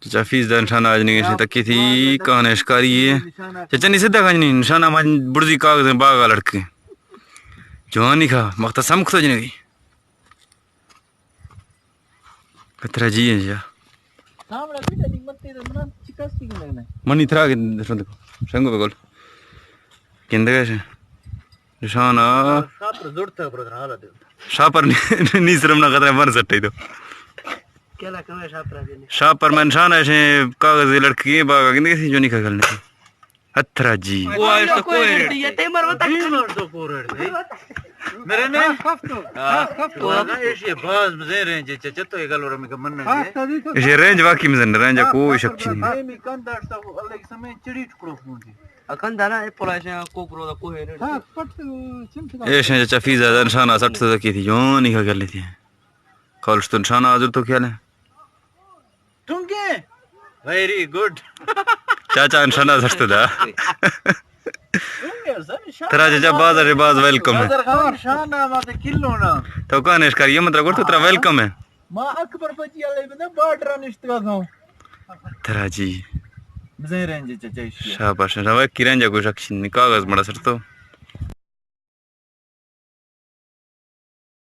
چچا فیس دان شان آج نگے شے تکی تھی کہنے شکاری ہے۔ چچا نی سدھا کنجنی نشانہ ما برزی کاغذ باغ لڑکے۔ جوانی کا مخت سمکھ تو جنگی۔ کترا جی ہے جا۔ منی ترا کے شنگو بگول۔ گندگا شے۔ نشانہ۔ شاپر نی-، نی سرم نہ خطرہ بن سٹے تو۔ شاپر من نشانہ شے کاغذ لڑکی باغ گندگا سی جونی کا گل نہیں۔ ہتھرا جی۔ میرے نے ایشی باز مزے رینج چچا تو گل اور میں من۔ ایشی رینج واقعی مزن رینج کوئی شک چی نہیں۔ اکن دانا اے پولا ایشاں کوک رودا کوہ ہے۔ ایشاں چچا فیس دان شان آ سٹ سو کی تھی جونی کا گل تھی۔ کالش تو نشانہ حاضر تو خیال ہے۔ ٹونگے۔ ویری گڈ۔ چاچا نشانہ سٹ دا۔ ترا چچا باز ارے باز ویلکم ہے۔ نشانہ ما تے کلو نا۔ تو کہنے شکاری مطلب گڑ تو ترا ویلکم ہے۔ ما اکبر بجی والے بندہ بارڈر نشتگا گاؤں۔ ترا جی۔ مزے رینج چچا ایشی۔ شاباش، شاباش، کی رینج کو شک چی نہیں، کاغذ مڑا سر تو۔